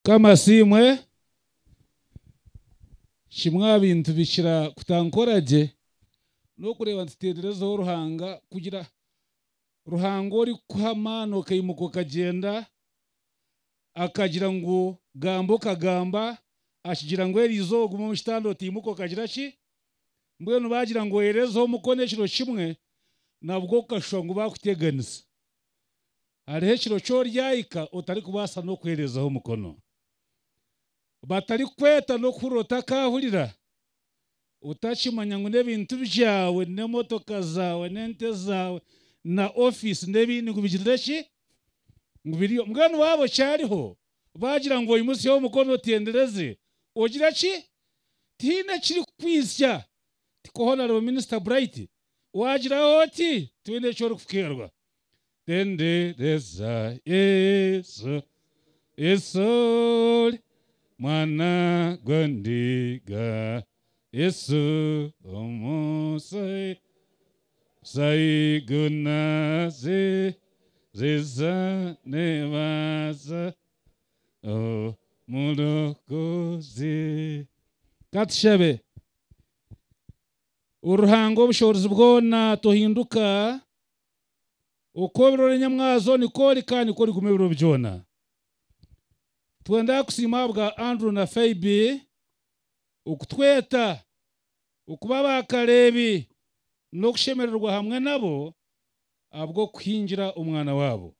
Mukama asiimwe. Kimwe aha bintu bikira kutankora gye n'okureeba nituteererezaho Ruhanga kugira Ruhanga orikukuha amaani okaimuka okagyenda akagira ngu gamba okagamba akigira ngu eriizooba ogume omu kitanda otaimuka okagira ki? Mbwenu baagira ngu oherezeho omukono ekiro kimwe nabwo okashusha ngu baakuteganisa. Hariho ekiro ki oryahika otarikubaasa n'okuheerezaho omukono. Batarikukweta n'okuhurira otakaahurira, otakimanya ngu n'ebintu byawe n'emotoka zaawe n'ente zaawe na ofiisi n'ebindi ngu bigirire ki? Ngu biriyo. Mbwenu waaba okyariho, baagira ngu oimutsyeho omukono otendereze, ogire ki? Tihaine ekirikukwitsya. Tikwo Honarebo Minisita Bright? Waagiraho oti, tihaine eki orikukeerwa. Tendereza Yesu, Yesu ori Mwana gw'endiga, Yesu omusai, musai gunazi, ziza nebaza Omurokozi. Ka tushabe. Ruhanga w'obushoboorozi bwona, tohinduka. Oku obiro ori nyamwazo nikwo ori kandi nikwo origuma ebiro byona. Twenda kusiima ahabwa Andrew na Phoebe okutweta okuba baakareebi n'okushemererwa hamwe nabo ahabw'okuhingira omwana waabo.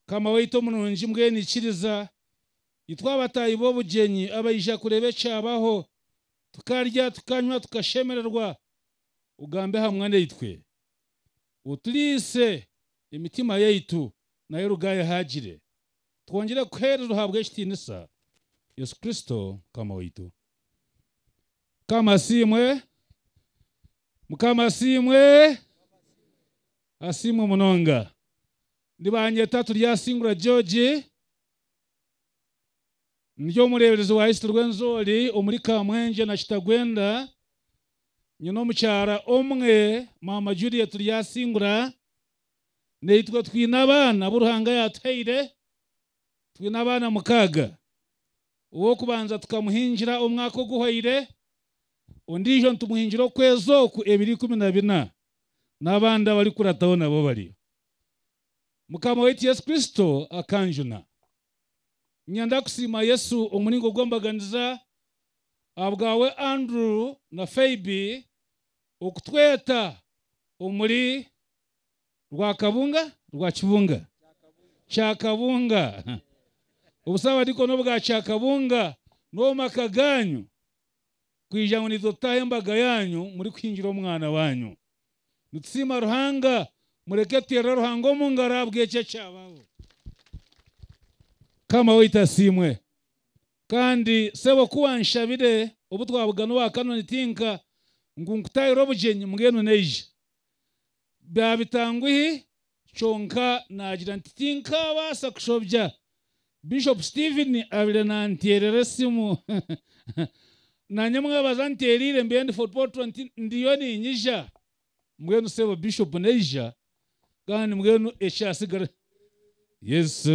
Mukama waitu omurungi mbwenu ikiriza itwe abataahi b'obugyenyi abaija kureeba ekyabaho, tukarya, tukanywa, tukashemererwa, ogambe hamwe naitwe. Oturiise emitima yaitu nayo rugayehaagire. Twongyere kukuheereza ohabwe ekitiinisa, Yesu Kristo Mukama waitu. Mukama asiimwe! Mukama asiimwe! Asiimwe munonga. Nibanyeta Turyasingura George, ndi omureeberezi wa East Rwenzori omuri Kamwengye na Kitagwenda. Nyine omukyara omwe, Maama Juliet Turyasingura. Naitwe twine abaana abu Ruhanga yaatuhaire, twine abaana mukaaga. Ow'okubanza tukamuhingira omwaka oguhwaire, ondiijo nitumuhingira okwezi oku ebiro 14, n'abandi abarikurataho nabo bariyo. Mukama waitu Yesu Kristo akanjuna. Niinyenda kusiima Yesu omuringo gw'embaganiza ahabwawe Andrew na Phoebe okutweta omuri Rwakabunga, Rwakibunga? Kyakabunga. Obusaabadiikoni obwa Kyakabunga n'omu maka gaanyu kwija ngu naitwe tutaahe embaga yaanyu murikuhingira omwana waanyu. Nitusiima Ruhanga, mureke tuteerere Ruhanga omu ngaro ahabw'ekyo ekyabaho. Mukama waitu asiimwe. Kandi sebo ku wanshabire obu twabugana owa Kanoni tinka ngu nkutaahire obugyenyi mbwenu naija. Byabitanguhi kyonka naagira nti tinkaabaasa kushobya. Bishop Stephen abaire nanteerera esimu nanye mwebaza anteereire mbaire ndi Fort Portal nti ndiyo ninyija. Mbwenu sebo Bishop naija kandi mbwenu ekyatsigara Yesu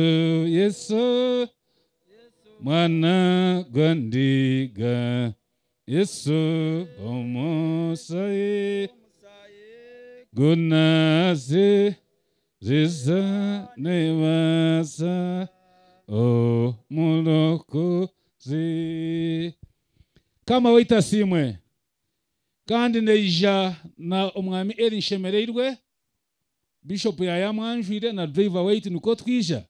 Yesu mwana gwa ndiga Yesu omusaayi gunazi ziza nebaza omurokozi. Mukama waitu asiimwe. Kandi naija na omwami Eli Nshemereirwe, Bishop yaayamwanjwire na driver waitu nikwo twija.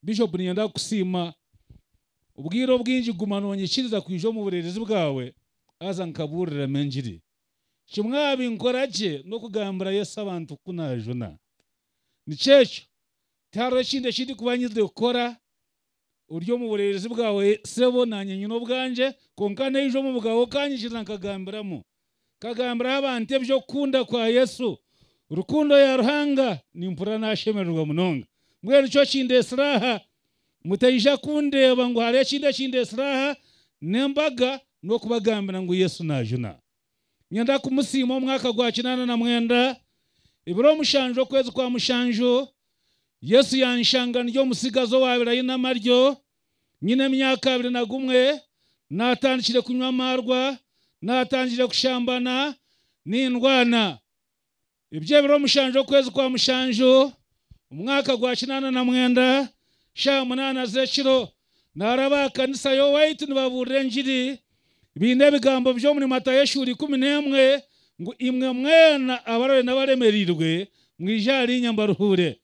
Bishop niinyenda kukusiima obwire obwingi guma noonyikiriza kwija omu bureerezi bwawe haza nkabuuriramu engiri. Kimwe aha bi nkora gye n'okugambira Yesu abantu ku naajuna. Nikyo ekyo, tihariho ekindi eki ndikuba nyizire kukora ori omu bureerezi bwawe sebo naanye nyine obwangye kwonka naija omu bwawe okanyikiriza nkagambiramu. Nkagambiraho abantu eby'okukunda kwa Yesu. Rukundo ya Ruhanga nimpurira naashemererwa munonga. Mbwenu nikyo kindeetsire aha. Mutaija kundeeba ngu hariho ekindi ekindeetsire aha, n'embaga n'okubagambira ngu Yesu naajuna. Niinyenda kumusiima omwaka gwa 89, ebiro mushanju okwezi kwa mushanju, Yesu yanshanga ndi omutsigazi owaabaire aine amaryo. Nyine emyaka 21, naatandikire kunywa amaarwa, naatangire kushambana, nindwana. Eby'ebiro 7 okwezi kwa 7, omwaka gwa 89, shaaha 8 z'ekiro, naaraba aha kanisa y'owaitu nibabuurira engiri, baine ebigambo by'omuri Matayo eshuura 11, ngu imwe mwena abarwaire n'abaremereirwe, mwije ahariinye mbaruhuure.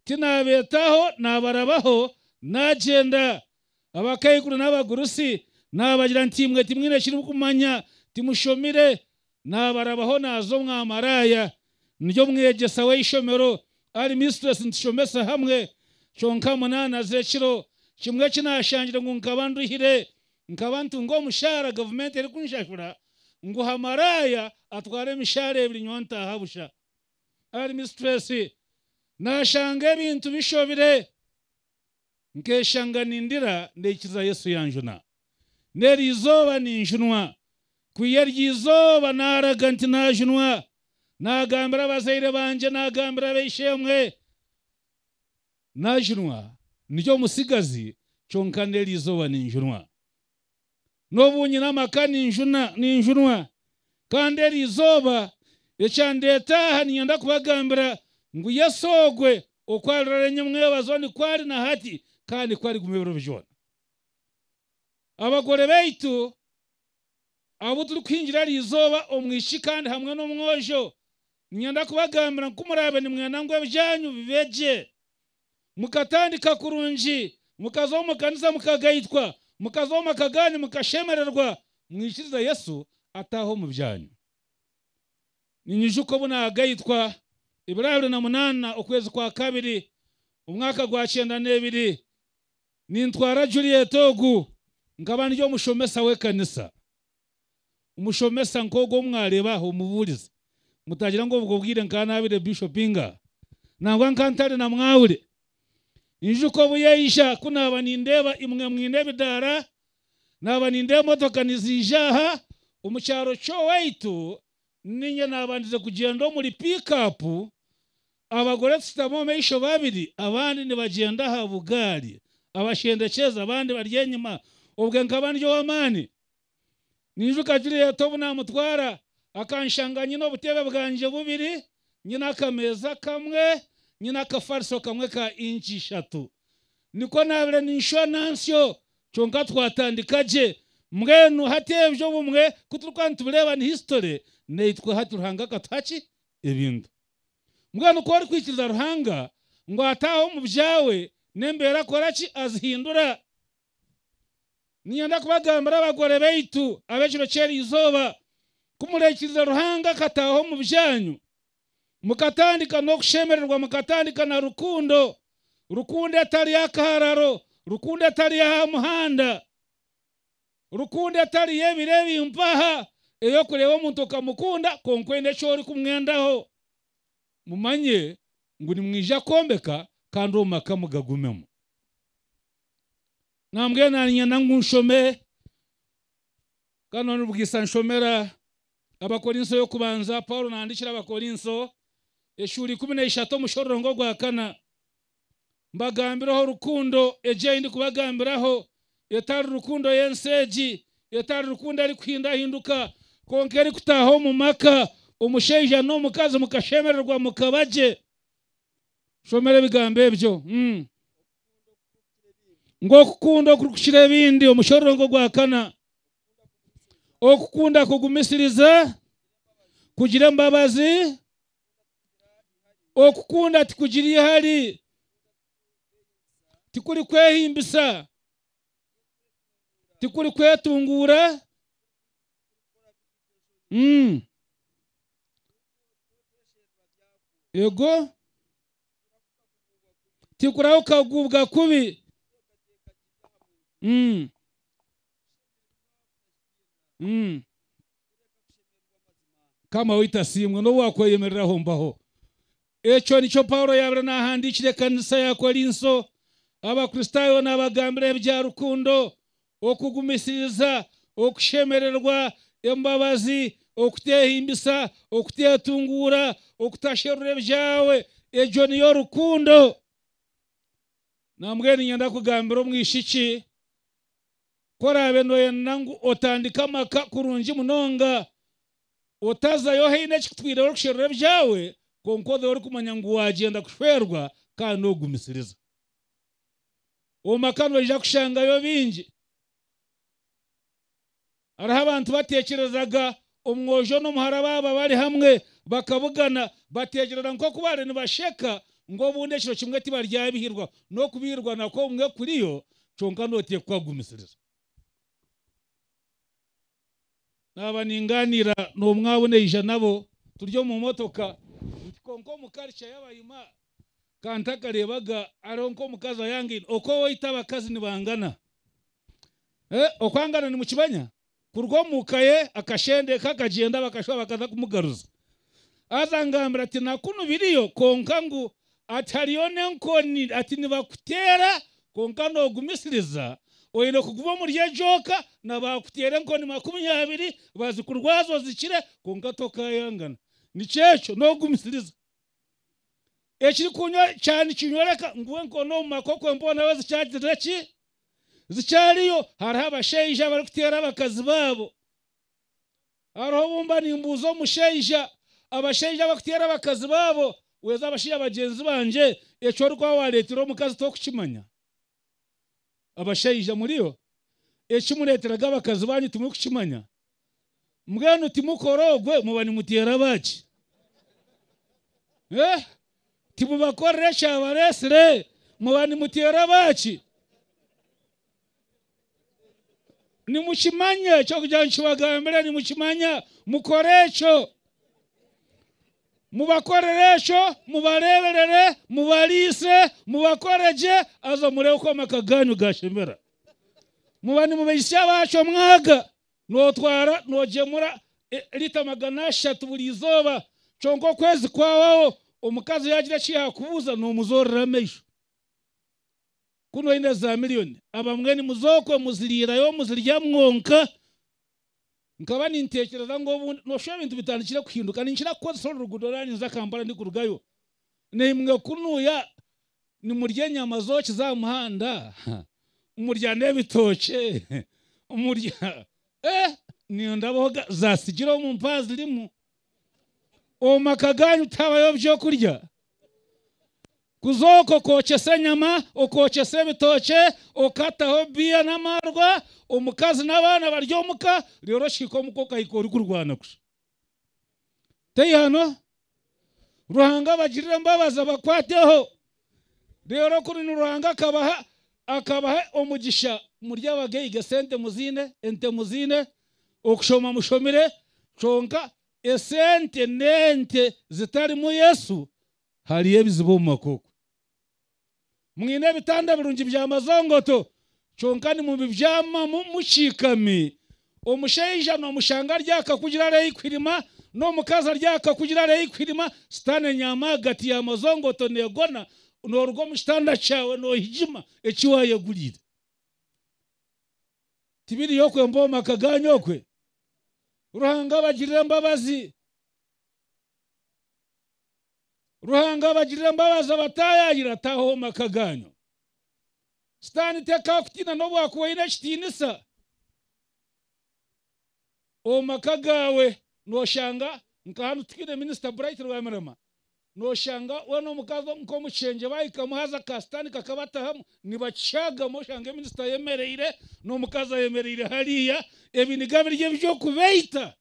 Tinaabeetaho, naabarabaho, naagyenda. Abakaikuru n'abagurusi naabagira nti, Imwe timwine kirikumanya, timushomire. Naabarabaho naaza omwa maraaya, ndi omwegyesa w'eishomero, ari mistress nitushomesa hamwe. Kyonka 8 z'ekiro, kimwe eki naashangire ngu nkaba nduhire, nkaba ntunga omushaara gavumenti erikunshashura, ngu ha maraaya atware emishaara ebiri nyowe ntaaha busha. Ari mistress, naashanga ebintu bishobire. Nkeshanga nindira ndaikiriza Yesu yanjuna. N'eri izooba ninjunwa. Kwiha eryo izooba naaraga nti naajunwa. Naagambira abazaire bangye, naagambira ab'eishe-emwe. Naajunwa ndi omutsigazi kyonka n'eri izooba ninjunwa. N'obu nyine amaka ninjuna, ninjunwa. Kandi eri izooba ekyandeeta aha niinyenda kubagambira ngu Yesu ogwe oku arirara enyimwebazo nikwo ari na hati kandi nikwo ariguma ebiro byona. Abagore baitu abu turikuhingira eri izooba omwishiki kandi hamwe n'omwojo, niinyenda kubagambira ngu ku muraabe nimwenda ngu ebyanyu bibe gye, mukatandika kurungi, mukaza omu kanisa mukagaitwa, mukaza omu maka gaanyu mukashemererwa, mwikirize Yesu ataahe omu byanyu. Ninyijuka obu naagaitwa ebiro 28 okwezi kwa kabiri omwaka gwa 92, nintwara Juliet ogu, nkaba ndi omushomesa w'ekanisa. Omushomesa nk'ogu ou mwareeba aha, omubuurizi. Mutagira ngu obwo bwire nkaba naabaire bishopu inga. Nangwa nkaba ntari na mwahure. Ninyijuka obu yaija ku naaba nindeeba imwe mwine ebidaara, naaba nindeeba emotoka niziija aha omu kyaro ky'owaitu, niinye naabandize kugyenda omuri piikapu, abagore tushutami omu maisho babiri, abandi nibagyenda aha bugaari, abashendekyeza abandi bari enyima, obwe nkaba ndi ow'amaani. Ninyijuka Juliet obu naamutwara, akanshanga nyine obutebe bwangye bubiri, nyine akameeza kamwe, nyine akafariso kamwe ka inci ishatu. Nikwo naabire ninshwana nsyo, kyonka twatandika gye. Mbwenu hati ebyo obumwe ku turikuba nitubireeba ni history, naitwe hati Ruhanga akatuha ki? Ebintu. Mbwenu ku orikwikiriza Ruhanga ngu ataahe omu byawe, n'embeera akora ki? Azihindura. Niinyenda kubagambira abagore baitu ab'ekiro ky'eri izooba, ku muraikiriza Ruhanga akataaha omu byanyu, mukatandika n'okushemererwa, mukatandika na rukundo, rukundo etari y'akahararo, rukundo etari y'aha muhanda, rukundo etari y'ebiro ebi mpaha, ey'okureeba omuntu okamukunda kwonka oine eki orikumwendaho. Mumanye ngu nimwija kwombeka kandi omu maka mugagumemu. Nambwenu nanyenda ngu nshome, kandi nobwisa nshomera Abakorinso y'okubanza, Paulo nahandikira Abakorinso eshuura 13 omushororongo gwa kana. Mbagambireho rukundo egi ei ndikubagambiraho, etari rukundo y'ensi egi, etari rukundo erikuhindahinduka, kwonka erikutaaha omu maka, omushaija n'omukazi mukashemererwa mukaba gye. Shomera ebigambo ebyo. Ngu okukunda okurikukira ebindi, omushororongo gwa kana. Okukunda kugumisiriza, kugira embabazi, okukunda tikugira ihari, tikurikwehimbisa, tikurikwetunguura. Ego. Tikurahuka kuguubwa kubi. Mukama waitu asiimwe n'obu waakweyemereraho mbaho. Ekyo nikyo Paulo yaabire naahandiikira ekanisa ya Korinso. Abakristaayo naabagambira ebya rukundo, okugumisiriza, okushemererwa, embabazi, okuteehimbisa, okuteetunguura, okutasherura ebyawe. Egyo niyo rukundo. Nambwenu niinyenda kugambira omwishiki Ku oraabe nooyenda ngu otandike amaka kurungi munonga, otazayo haine ekikutwire orikusherura ebyawe, kwonka ozeyo orikumanya ngu waagyenda kushwerwa kandi noogumisiriza. Omu maka noija kushangayo bingi. Hariho abantu bateekyerezaga omwojo n'omuhara baaba bari hamwe bakabugana bateekyereza nk'oku bari nibasheka ngu obundi ekiro kimwe tibaryabihirwa n'okubihirwa nakwo obumwe kuriyo kyonka nooteekwa kugumisiriza. Naaba ningaaniira n'omwe abu naija nabo turi omu motoka nti kwonka omu culture y'Abahima ka ntakareebaga hariho nk'omukazi ayangaine oku owaitu abakazi nibangana. Okwangana nimukimanya? Kuruga omu ka ye akashendeka akagyenda bakashuba bakaza kumugaruza. Haza angambira ati na kunu biriyo kwonka ngu ati hariyo n'enkoni ati nibakuteera kwonka noogumisiriza oine kuguma omuri egyo ka na baakuteera enkoni 20 bazikurwaza ozikire kwonka tokayangana. Nikyo ekyo noogumisiriza. Ekirikunywa kyaba nikinyoreka ngu enkoni omu maka okwe mpoona nawe zikyagirire ki? Zikyariyo. Hariho abashaija abarikuteera abakazi baabo. Hariho obu mba nimbuuza omushaija, abashaija abarikuteera abakazi baabo, weeza abashaija bagyenzi bangye, eki orikuba waareetera omukazi tokukimanya? Abashaija muriyo? Eki mureeteraga abakazi baanyu timurikukimanya? Mbwenu timukora ogwe muba nimuteera abaaki? Eh? Timubakorera ekyabareetsire muba nimuteera abaaki? Nimukimanya ekyo kugira ngu kibagambire nimukimanya mukore ekyo. Mubakorere ekyo, mubareeberere, mubariise, mubakore gye, haza mureebe oku amaka gaanyu gashemera. Muba nimubaitsya abaakyo mwaga. Nootwara noogyemura lita 300 buri izooba, kyonka okwezi kwabaho, omukazi yaagira eki yaakubuuza noomuzoorera amaisho. Kunu oine za miriyoni, abamwe nimuza okwo muziriirayo muzirya mwonka. Nkaba ninteekyereza ngu obundi nooshusha ebintu bitandikire kuhinduka. Ninkira kukozesa oru ruguudo naaba ninza Kampala ndikurugayo. Naimwe kunuya nimurya enyama zookize aha muhanda, murya n'ebitookye, murya eh nindabaho zaatsigire omu mpaha zirimu. Omu maka gaanyu tihabayo byokurya. Kuza okwo okookyesa enyama, okookyesa ebitookye, okataho biya n'amaarwa, omukazi n'abaana bari omuka, reero oshika omuka okahika orikurwana kusha. Teihano? Ruhanga abagirire embabazi abakwateho. Reero kunu ni Ruhanga akabaha akabaha omugisha muri abagaiga esente muziine, ente muziine, okushoma mushomire, kyonka esente n'ente zitarimu Yesu hariyo ebizibu omu maka okwe. Mwine ebitanda birungi bya mazongoto kyonka nimubibyamamu mukiikami. Omushaija nomushanga ari aha kakugira ari kuhirima n'omukazi ari aha kakugira ari kuhirima, sitaane enyaama ahagati ya mazongoto neegona, nooruga omu kitanda kyawe noohigima eki waayeguriire. Tibiriyo okwe mba omu maka gaanyu okwe? Ruhanga abagirire embabazi. Ruhanga abagirire embabazi abataayaayire ataahe omu maka gaanyu. Sitaane tekaakutiina n'obu waakuba oine ekitiinisa. Omu maka gaawe nooshanga nka hanu twine minisita Bright Rwamirama, nooshanga we n'omukazi nk'omu kishengye baahikamu haza ka sitaane kakabatahamu nibakishagamu oshange minisita ayemereire n'omukazi ayemereire hariya ebiniga biri eby'okubaita.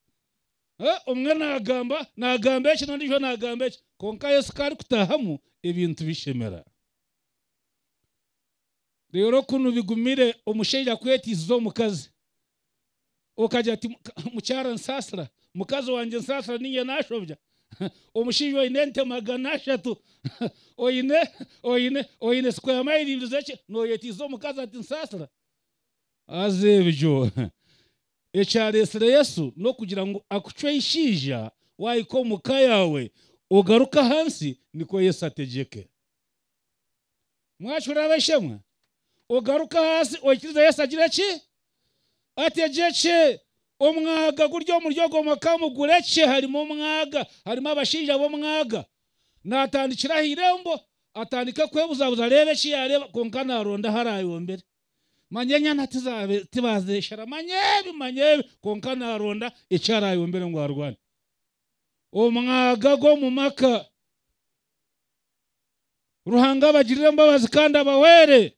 Omwe naagamba naagamba eki n'ondiijo naagamba eki kwonka Yesu ku arikutaahamu ebintu bishemera. Reero kunu bigumire omushaija kwetiisiza omukazi okagira ati mukyara nsaasira, mukazi wangye nsaasira niinye naashobya. Omushaija oine ente 300 oine oine oine square mile ibiri z'eki nooyetiisiza omukazi ati nsaasira. Haza ebyo ekyareetsire Yesu n'okugira ngu akucwe eishaija waahika omu ka yaawe ogaruke ahansi nikwo Yesu ategyeke. Mwakihurira ab'eishe-emwe? Ogaruke ahansi oikirize Yesu agire ki? Ategyekye. Omwaga guri omuri ogwo maka mugurekye harimu omwaga, harimu abashaija b'omwaga. Naatandikira aha irembo atandike kwebuzabuza areebe eki yaareeba kwonka naaronda ahu araayombere. Manya enyana tibazeeshara, manya ebi, manya ebi, kwonka naaronda eki araayombere ngu arwane. Omwaga gw'omu maka. Ruhanga abagirire embabazi kandi abahwere.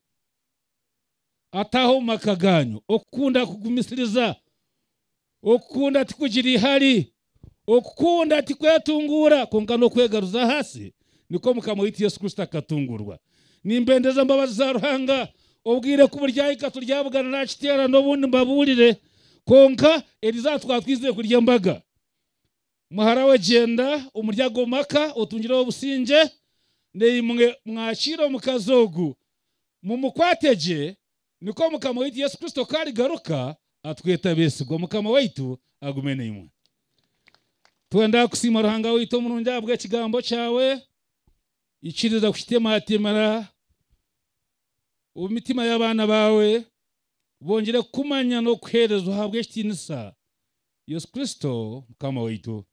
Ataahe omu maka gaanyu. Okukunda kugumisiriza. Okukunda tikugira ihari. Okukunda tikwetunguura, kwonka n'okwegaruza ahaasi, nikwo Mukama waitu Yesu Kristo akatungurwa. Nimbendeza embabazi za Ruhanga, obwire ku buryahika turyabugana nakiteerane obundi mbabuurire, kwonka erizooba twaba twizire kurya embaga. Muhara we gyenda omuri ago maka otungireho obusingye, naimwe mwakiire omukazi ogu mumukwate gye, nikwo Mukama waitu Yesu Kristo ku arigaruka atwete abeesigwa. Mukama waitu agume naimwe. Twenda kusiima Ruhanga waitu omurungi ahabw'ekigambo kyawe. Ikiriza kukitematemera omu mitima y'abaana baawe, bongyere kukumanya n'okukuheereza ohabwe ekitiinisa Yesu Kristo Mukama waitu.